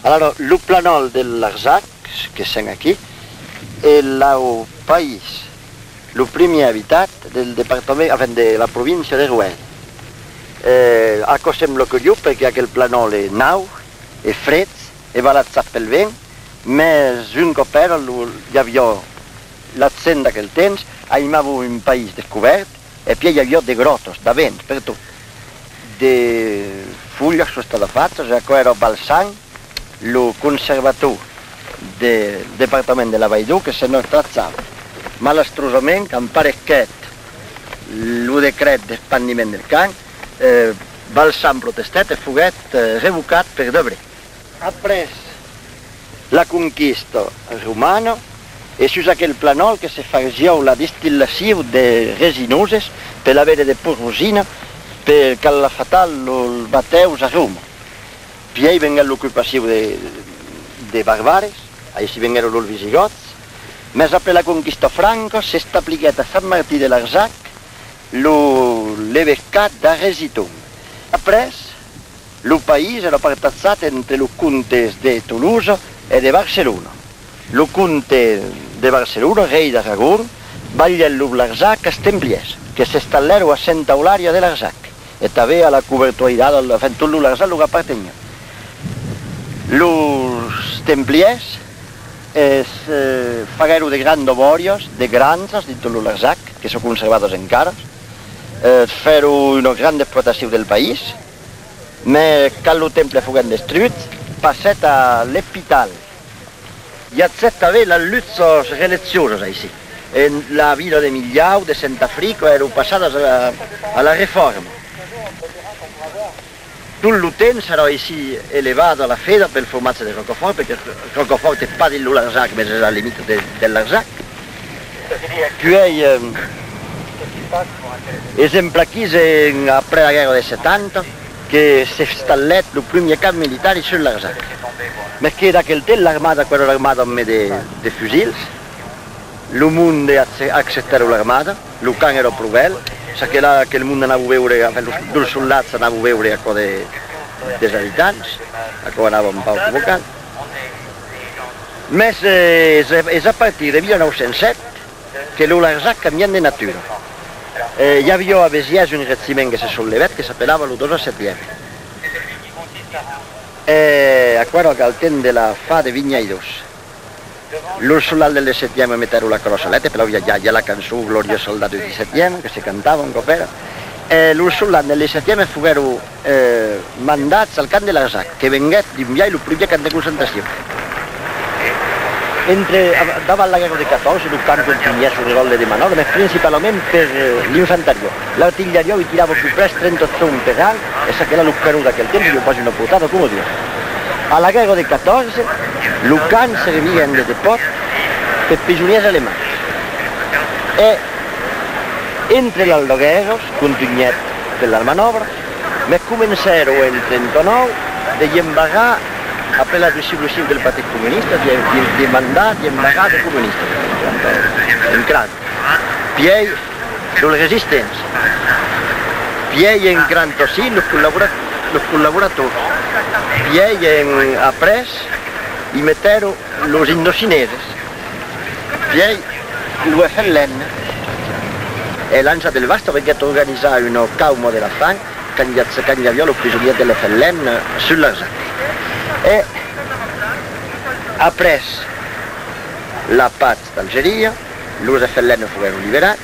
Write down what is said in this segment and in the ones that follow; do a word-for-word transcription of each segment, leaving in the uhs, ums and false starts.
Alara, lo planòl de Larzac, que sèm aquí, es lo país lo primièr abitat del departament, enfin, de la província de Roergue. Eh, aquò sembla curiós perque aquel planòl es naut, es freg, es balançat pel vent, mès un còp èra lo, i aviá la gent d'aquel temps, aimavan un país descobèrt, e pièi i aviá de gròtas, d'avents, pertot. De folhas son estadas fachas, e aquò èra Balsan, lo conservator del departament de la Vall d'Aour, que se n'estrachava. Malastrosament, quand pareguèt lo decret d'espandiment del camp, eh, Balsan protestèt e foguèt, eh, revocat per Debré. Après la conquista romana, es sus aquel planòl que se fasiá la distillacion de resinoses per aver de porrosina per calafatar los batèus a Roma. Pièi venguèt l'ocupacion de, de barbares, aicí venguèron los visigòts, mès après la conquista franca s'establiguèt a Sant Martin de Larzac lo, l'evescat d'Aresiton. Après, lo país èra partatjat entre los comtes de Tolosa e de Barcelona. Lo comte de Barcelona, rei d'Aragon, balhèt los Larzac als Templièrs, que s'estallèron a Senta Eulària de Larzac, e tanben a la Cobertoirada, enfin, tot lo Larzac lor aparteniá. Los Templièrs es, eh, faguèron de grandas bòrias, de granjas dins tot lo Larzac, que son conservadas encara. Eh, fèron una granda explotacion del país, mès quand lo temple foguèt destruch, passèt a l'espital. I agèt tanben las luchas religiosas aicí. En la vila de Milhau, de Senta Frica, èran passadas a, a la Reforma. Tot lo temps èra aicí elevada la feda pel formatge de Ròcafòrt, perque Ròcafòrt es pas dins lo Larzac, mès es a la limita de, del Larzac. Puèi, eh, es en plan aquí, en, après la guèrra de setanta, que s'estallèt lo primièr camp militari sul Larzac. Mès que d'aquel temps l'armada, aquò èra l'armada amb de, de fusils, lo monde acce-, acceptèron l'armada, lo camp èra pro bèl, çaquelà que lo monde anava veure, enfin, los, los soldats anavan veure aquò de, dels abitants, aquò anava un pauc coma cal. Mès, eh, es, es a partir de mila nòu cents sèt que lo Larzac cambièt de natura. Eh, i aviá a Besièrs un regiment que se soslevèt, que s'apelava lo dotze setième. E aquò èra al temps de la fa de Vinhaidós. Los soldats del dètz-setième metèron la cròssa a l'èste, per la via, i a, i a la cançon Glòria soldats du dètz-setième, que se cantava un còp èra. E los soldats del dètz-setième foguèron, eh, mandats al camp de Larzac, que venguèt d'un biais lo primièr camp de concentracion. Entre, a-, davant la guèrra de catorze, lo camp contunhèt son ròtle de manòbra, mès principalament per, eh, l'infantariá. L'artilhariá i tirava a peu près trenta jorns per an, e çaquelà los canons d'aquel temps avián pas una portada coma d'uèi. A la guèrra de catorze, lo camp serviguèt de depòt per prisonièrs alemands. E entre las doas guèrras, contunhèt per las manòbras, mès comencèron en trenta-nòu de i embarrar, après la dissolucion del Partit Comunista, de, de, de mandar, d'embarrar de comunistas en cranc. Pièi, los resistents. Pièi en cranc aussi los collabora-, los collaborators. Pièi en après, i metèron los indochineses. Pièi lo F L N. E l'Ansa del Vasta venguèt organizar una cauma de la fam quand i a-, quand i aviá los prisonièrs de l'F L N sul Larzac. E après la patz d'Algeria, los F L N foguèron liberats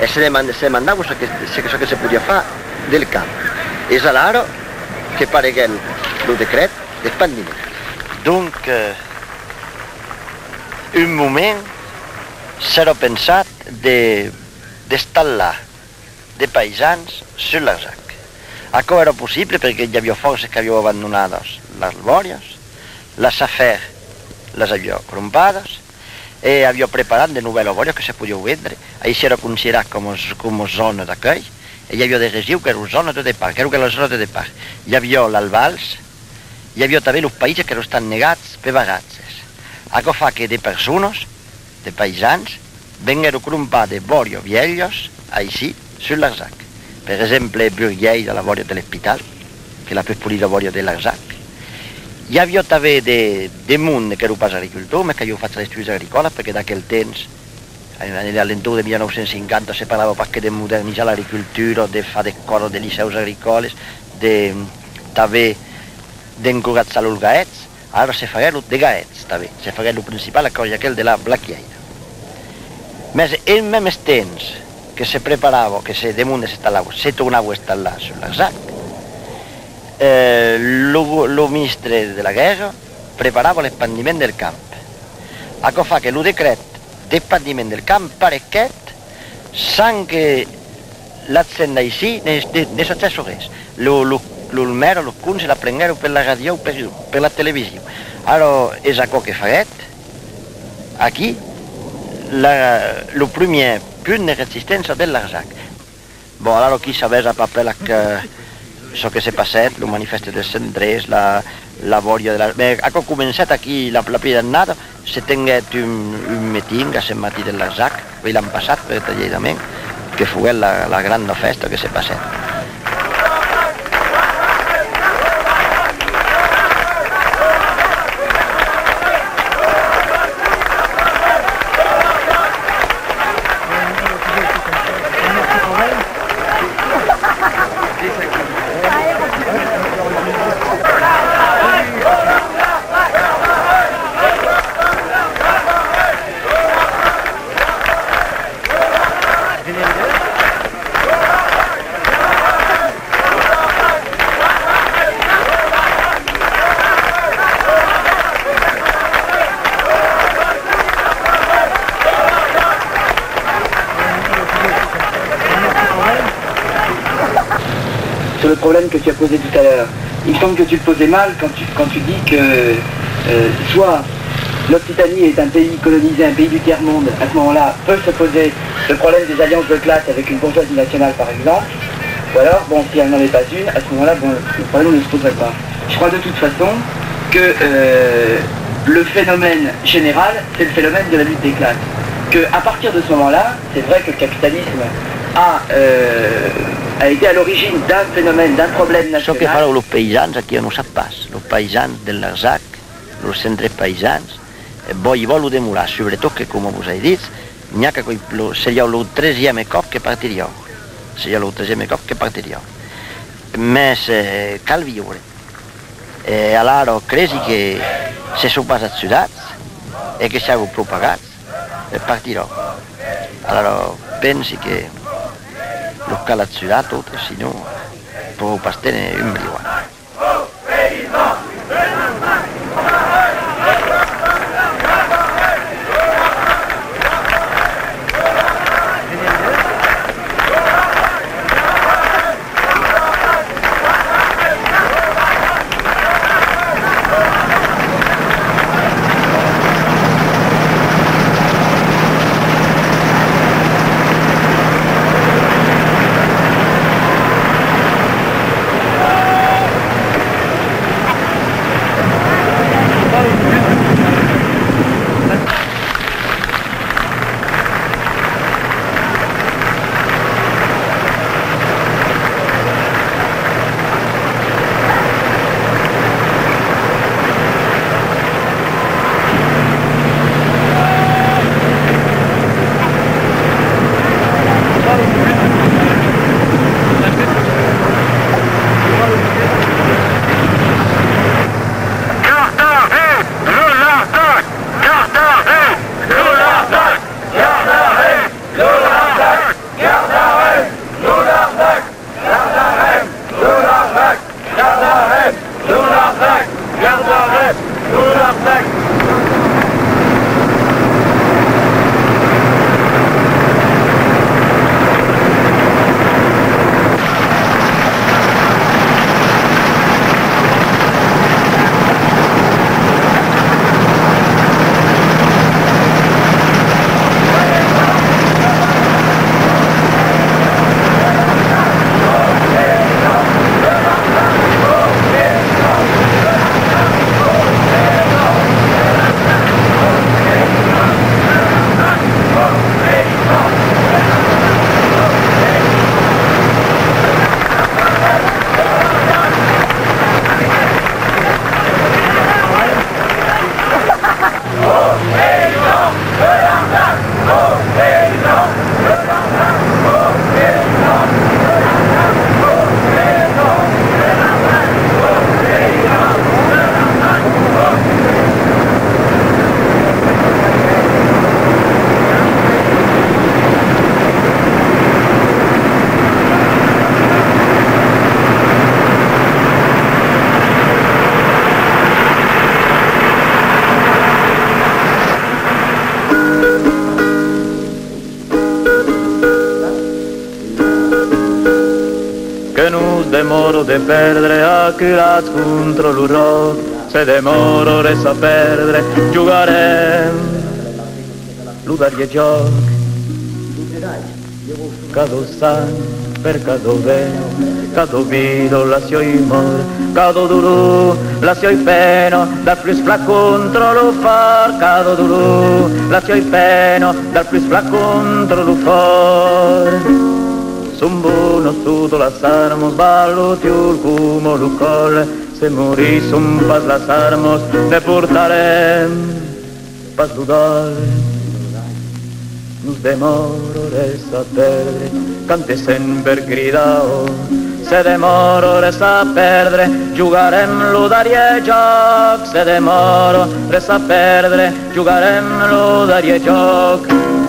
e se deman-, se demandavan çò que, çò que, çò que se podiá far del camp. Es alara que pareguèt lo decret d'espandiment. Donc, eh, un moment s'èra pensat de, d'estallar de païsans sul Larzac. Aquò èra possible perque i aviá fòrces qu'avián abandonadas las bòrias, la Safer las aviá crompadas e aviá preparat de novèlas bòrias que se podián vendre. Aicí èra considerat coma z-, coma zòna d'accueil e i aviá de regions qu'èran zòna de depart, qu'èran la zòna de depart. I aviá l'Albals, i aviá tanben los païses qu'èran estats negats per barratges. Aquò fa que de personas, de païsans, venguèron crompar de bòrias vièlhas aicí, sul Larzac. Per exemple, Burguièrs, a la bòria de l'Espital, que la pus polida bòria de Larzac. I aviá tanben de, de monde qu'èra pas agricultor, mès qu'aviá fach d'estudis agricòlas, perque d'aquel temps, a, a l'entorn de mila nòu cents cinquanta, se parlava pas que de modernizar l'agricultura, de far d'escòlas, de licèus agricòles, de, tanben d'encoratjar los gaèths. Ara se faguèt lo de gaèths, tanben. Se faguèt lo principal acòrdi aquel de la Blaquièira. Mès en mèmes temps que se preparava, que se, de monde s'estallava, se tornava estallar sus Larzac, eh, lo, lo ministre de la Guèrra preparava l'espandiment del camp. Aquò fa que lo decret d'espandiment del camp pareguèt sans que la gent d'aicí ne, ne, ne sachèsse res. Lo, lo, lo maire, lo conse l'aprenguèron per la ràdio, per, per la television. Ara, es aquò que faguèt, aquí, la, lo primièr punt de resisténcia del Larzac. Bon, alara, aquí sabètz a peu près la que, çò que se passèt, lo manifèste de Cendrés, la, la bòria de la... Mès aquò comencèt aquí, la, la primièra annada, se tenguèt un, un meeting a Sent Martin del Larzac, uèi l'an passat, vertadièrament, que foguèt la, la granda fèsta que se passèt. Sur le problème que tu as posé tout à l'heure, il me semble que tu le posais mal quand tu, quand tu dis que, euh, soit l'Occitanie est un pays colonisé, un pays du tiers-monde, à ce moment-là, peut se poser le problème des alliances de classe avec une bourgeoisie nationale, par exemple, ou alors, bon, si elle n'en est pas une, à ce moment-là, bon, le problème ne se poserait pas. Je crois de toute façon que, euh, le phénomène général, c'est le phénomène de la lutte des classes. Que, à partir de ce moment-là, c'est vrai que le capitalisme a, euh, a été à l'origine d'un phénomène, d'un problème national. Çò que faràn los païsans, aquí òm o sap pas. Los païsans del Larzac, los Cendrés païsans, eh, vòlon, vòlon demorar, subretot que, coma vos ai dit, n'i a que lo, seriá lo tresième còp que partirián. Seriá lo tresième còp que partirián. Mès, eh, cal viure. E alara cresi que se son pas ajudats e que siáu pro pagats, eh, partiràn. Alara pensi que los cal ajudar totes, sinon pòrran pas téner un briu. Que nos demòra de pèrdre aculats contra lo ròc? Se demòra res a pèrdre, jogarem lo darrièr jòc. Cada sang per cada vena, cada vida la siòi mòrt, cada dolor la siòi pena, dal plus flac contra lo fòrt, cada dolor la siòi pena, dal plus flac contra lo fòrt. Son bonas totas las armas, val lo tiol coma lo còl. Se morisson pas las armas, ne portarem pas lo dòl. Nos demòra res a pèrdre, cante semper, cridau. Se demòra res a pèrdre, jogarem lo darrièr jòc. Se demòra res a pèrdre, jogarem lo darrièr jòc.